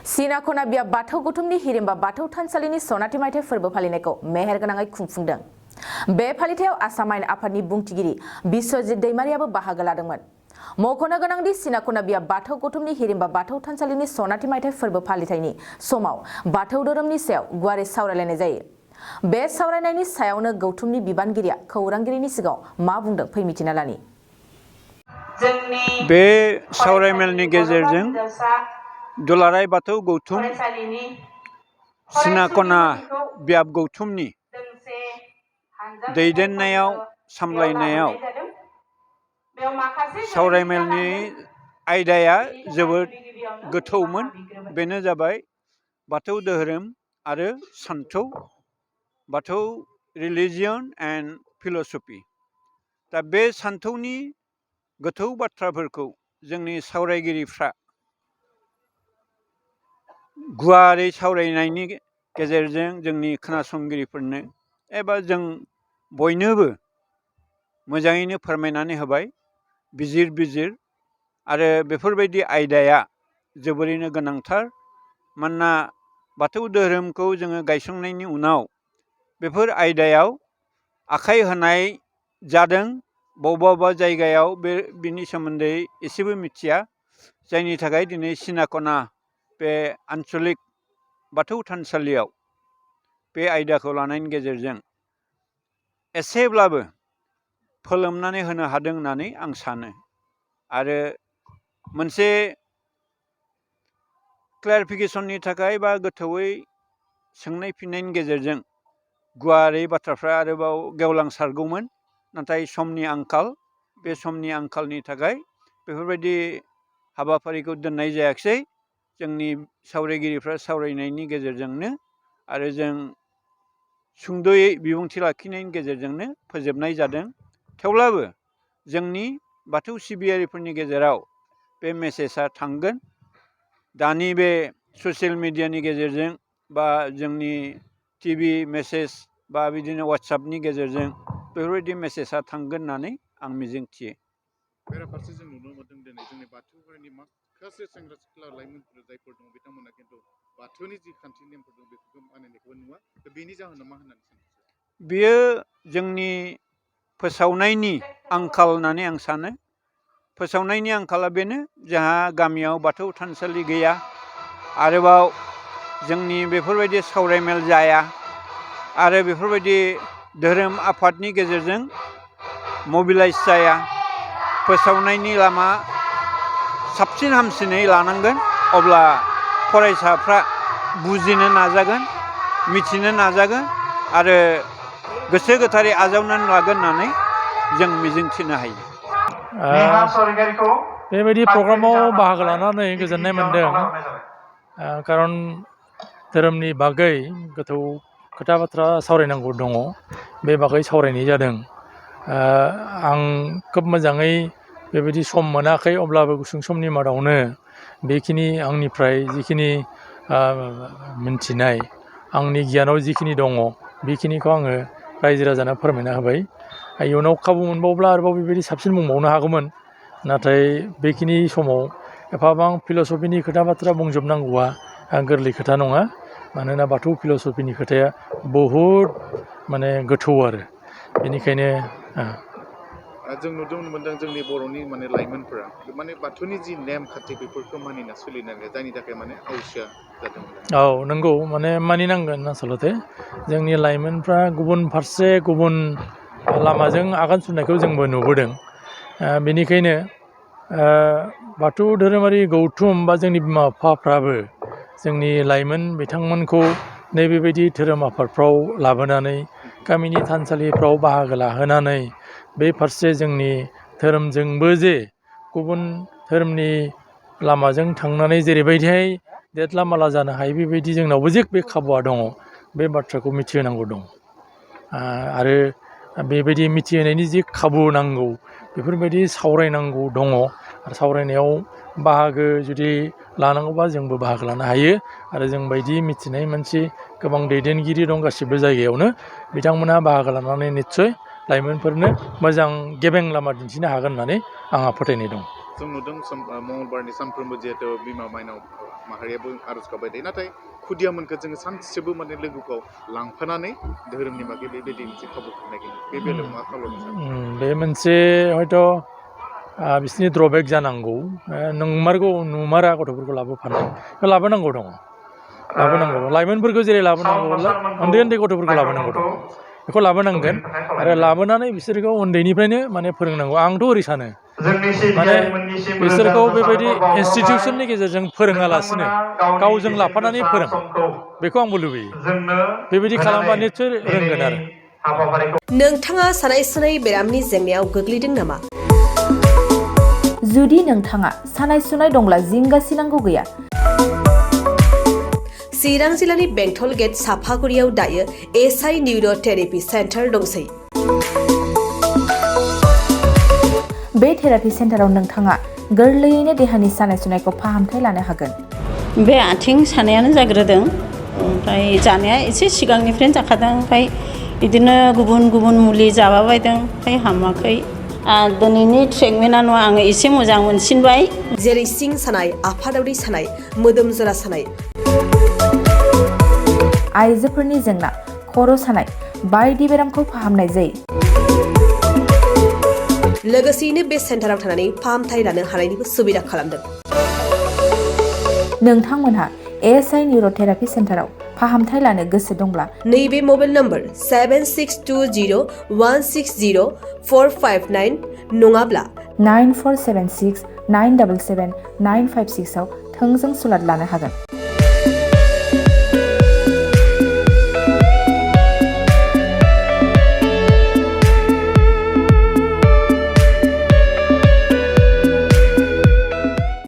Sina Kona Bia Bathau Gutumni Hirimba Bathau Tansalini Sonati Maite Furbo Palineko, Meher Ganangai Kumfundang. Be Paliteo Asamain Apani Bungtigiri, Biswajit de Mariaba Bahagaladangman. Mokona Ganangdi Sina Kona Bia Bathau Gutumni Hirimba Bathau Tansalini Sonati Maite Furbo Palitaini, Somau, Bathau Doramni Sel, Guare Sauralenezai. Be Sauranaini Sayona Gautumni Bibangiria, Kaurangirini Sigo, Mabunda Pimitinalani. Be Sauramelni Gezerjeng. Dolarai Bathau Gautum Sina Kona Biab Gautumni दैदेननायाव सामलायनायाव सावरायमेलनि आयदाया जोबोद गोथौमोन बेनो जाबाय बाथौ धोरोम आरो सान्थौ बाथौ religion and philosophy दा बे सान्थौनि गोथौ बाथ्राफोरखौ जोंनि सावरायगिरिफ्रा गुवारै सावरायनायनि गेजेरजों जोंनि खोनासंगिरिफोरनो एबा जों बयनोबो मोजाङैनो फोरमायनानै होबाय बिजिर आरो बेफोरबायदि आयदाया जोबोरैनो गोनांथार मानोना बाथौ धोरोमखौ जोङो गायसंनायनि उनाव बेफोर आयदायाव आखाइ होनाय जादों बबेबा जायगायाव बिनि सोमोन्दै एसेबो मिथिया जायनि थाखाय दिनै सिना खना बे आन्चलिक बाथौ थानसालियाव बे आयदाखौ लानायनि गेजेरजों एसेब्लाबो फोलोमनानै होनो हादों होननानै आं सानो आरो मोनसे क्लेरिफिकेसननि थाखाय बा गोथौयै सोंनाय फिननायनि गेजेरजों गुवारै बाथ्राफ्रा आरोबाव गेवलांसारगौमोन नाथाय समनि आंखाल बे समनि आंखालनि थाखाय बेफोरबायदि हाबाफारिखौ दोननाय जायाखिसै जोंनि सावरायगिरिफ्रा सावरायनायनि गेजेरजोंनो आरो जों सुंद'यै बिबुंथि लाखिनायनि गेजेरजोंनो फोजोबनाय जादों थेवब्लाबो जोंनि बाथौ सिबियारिफोरनि गेजेराव बे मेसेजआ थांगोन दानि बे ससियेल मिडियानि गेजेरजों बा जोंनि टिभि मेसेज बा बिदिनो वाट्सएपनि गेजेरजों बेफोरबायदि मेसेजआ थांगोन होननानै आं मिजिंथियो बेराफारसे जों नुनो मोनदों दिनै जोंनि बाथौ हारिनि माखासे सेंग्रा सिख्ला लाइमोनफोर जायफोर दङ बिथांमोना खिन्थु बाथौनि जि खान्थि नेमफोर दं बेफोरखौ मानिनायखौ नुवा बेनि जाहोना मा होननानै सानो बेयो जोंनि फोसावनायनि आंखाल होननानै आं सानो फोसावनायनि आंखाला बेनो जोंहा गामियाव बाथौ थानसालि गैया आरोबाव जोंनि बेफोरबायदि सावरायमेल जाया आरो बेफोरबायदि धोरोम आफादनि गेजेरजों मबिलाइज जाया फोसावनायनि लामा साबसिन हामसिनै लानांगोन अब्ला फरायसाफ्रा बुजिनो नाजागोन मिथिनो नाजागोन आरो गोसो गोथारै आजावनानै लागोन होननानै जों मिजिंथिनो हायो बेबायदि प्रग्रामाव बाहागो लानानै गोजोननाय मोनदों खारन धोरोमनि बागै गोथौ खोथा बाथ्रा सावरायनांगौ दङ बे बागै सावरायनाय जादों आं खोब मोजाङै बेबायदि सम मोनाखै अब्लाबो गुसुं समनि मादावनो बेखिनि आंनिफ्राय जिखिनि मिन्थिनाय आंनि गियानाव जिखिनि दङ बेखिनिखौ आङो रायजो राजानो फोरमायना होबाय इयुनाव खाबु मोनबावब्ला आरोबाव बेबायदि साबसिन बुंबावनो हागौमोन नाथाय बेखिनि समाव एफाबां फिलसफिनि खोथा बाथ्रा बुंजोबनांगौआ गोरलै खोथा नङा मानोना बाथौ फिलसफिनि खोथाया बहुद माने गोथौ आरो बेनिखायनो जों नुनो मोनदों जोंनि बर'नि माने लाइमोनफोरा माने बाथौनि जि नेम खान्थि बेफोरखौ मानिना सोलिनांगौ जायनि थाखाय माने अलसिया जादोंमोन औ नंगौ माने मानिनांगोन आसलथे जोंनि लाइमोनफ्रा गुबुन फारसे गुबुन लामाजों आगान सुरनायखौ जोंबो नुबोदों बेनिखायनो बाथौ धोरोमारि गौथुम बा जोंनि बिमा बिफाफ्राबो जोंनि लाइमोन बिथांमोनखौ नैबेबायदि धोरोम आफादफ्राव लाबोनानै गामिनि थानसालिफ्राव बाहागो लाहोनानै बे फारसे जोंनि धोरोमजोंबो जे गुबुन धोरोमनि लामाजों थांनानै जेरैबायदिहाय देथला माला जानो हायो बेबायदि जोंनावबो जे बे खाबुआ दङ बे बाथ्राखौ मिथिहोनांगौ दं आरो बेबायदि मिथिहोनायनि जि खाबु नांगौ बेफोरबायदि सावरायनांगौ दङ आरो सावरायनायाव बाहागो जुदि लानांगौबा जोंबो बाहागो लानो हायो आरो जों बायदि मिथिनाय मानसि गोबां दैदेनगिरि दं गासिबो जायगायावनो बिथांमोनहा बाहागो लानानै निस्सय लाइमोनफोरनो मोजां गेबें लामा दिन्थिनो हागोन होननानै आंहा फोथायनाय दं जों नुदों मंगलबारनि सानफ्रोमबो जिहेतु बिमा माइनाव माहारियाबो आर'ज गाबबाय थायो नाथाय खुदियामोनखौ जोङो सानसेबो माने लोगोआव लांफानानै धोरोमनि बागै बेबायदि मोनसे खाबुखौ नागिरो बे बेलायाव मा खालामनो सानो बे मोनसे हयथ' बिसोरनि ड्रबेक जानांगौ नंमारगौ नुमारा गथ'फोरखौ लाबोफानाय लाबोनांगौ दङ लाबोनांगौ लाइमोनफोरखौ जेरै लाबोनांगौ उन्दै उन्दै गथ'फोरखौ लाबोनांगौ दं बेखौ लाबोनांगोन आरो लाबोनानै बिसोरखौ उन्दैनिफ्रायनो माने फोरोंनांगौ आंथ' ओरै सानो माने बिसोरखौ बेबायदि इनस्टिटिउसननि गेजेरजों फोरोङालासिनो गावजों लाफानानै फोरों बेखौ आंबो लुबैयो बेबायदि खालामबा निस्सय रोंगोन आरो नोंथाङा सानाय सुनाय बेरामनि जेंनायाव गोग्लैदों नामा? जुदि नोंथाङा सानाय सुनाय दंब्ला जिंगासिनांगौ गैया। चिरां जिल्लानि बेंटल गेट साफागुरियाव दायो एसआइ निउर' थेरापि सेन्टार दंसै। बे थेरापि सेन्टाराव नोंथाङा गोरलैयैनो देहानि सानाय सुनायखौ फाहामथाय लानो हागोन। बे आथिं सानायानो जाग्रोदों ओमफ्राय जानाया एसे सिगांनिफ्रायनो जाखादों ओमफ्राय बिदिनो गुबुन गुबुन मुलि जाबाबायदों ओमफ्राय हामाखै दिनैनि ट्रिटमेन्टआ नङा आङो एसे मोजां मोनसिनबाय। जेरै सिं सानाय आफादावरि सानाय मोदोम जरा सानाय आइजोफोरनि जेंना खर' सानाय बायदि बेरामखौ फाहामनाय जायो। लोगोसेयैनो बे सेन्टाराव थानानै फाहामथाय लानो हानायनिबो सुबिदा खालामदों। नोंथांमोनहा एसआइ निउर' थेरापि सेन्टाराव फाहामथाय लानो गोसो दंब्ला नैबे मबाइल नम्बर 7620160459 नङाब्ला 9476977956 आव थोंजों सुलाद लानो हागोन।